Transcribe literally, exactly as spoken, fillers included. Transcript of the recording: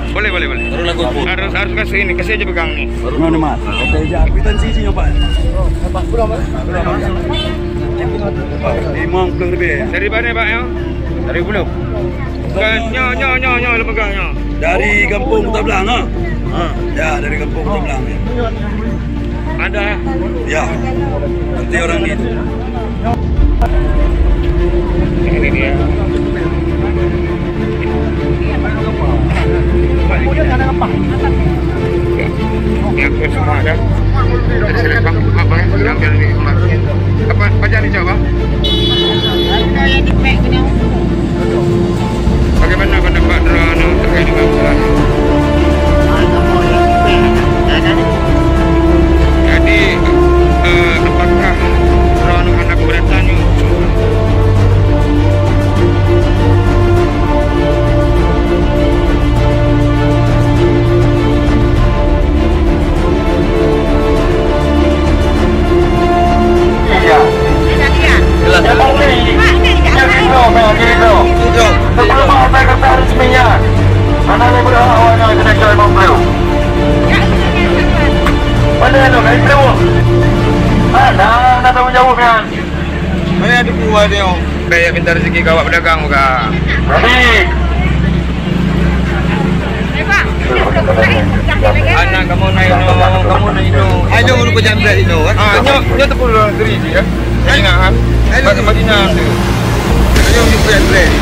Boleh, boleh, boleh. Harus, harus kasih ini, kasih aja pegang nih. Mana, Mat? Oke, ya, kwitansi sih, Pak. Lima puluh lebih, ya? Dari mana, Pak, ya? Dari Bulu. Bukan, nyo, nyo, nyo, nyo, lu pegang, nyo. Dari Kampung Kota Blang, ha? Ha. Ya, dari Kampung Kota Blang, ya. Ada? Ya. Nanti orang itu. Ini dia. Ya. Yang ke semua ada. Tadi saya lihat, Bang, Bang, Bang, yang ambil ni, Bang. Apa, apa jadi jawab, Bang? Bagaimana pendapat Drono terkait dengan masalah ini? Jadi, eh, apakah Drono anak keberatan ni? Iya. Jelas, jelas. Yang itu, yang itu. Sebelum sampai kertas resminya, mana yang berhak awaknya kena jual lima puluh? Mana yang nak itu? Mana nak tanggung jawabnya? Mana yang duku awak tengok? Baik, minta rezeki kau awak pedagang bukan? Baik. Anak kamu naik no, kamu naik no. Ayo, urus pejabat itu, kan? Ah, nyo, nyo tu pun orang sendiri, ya. Ingat, ha? Ayo. Bagi Madinah tu. Ayo, urus pejabat.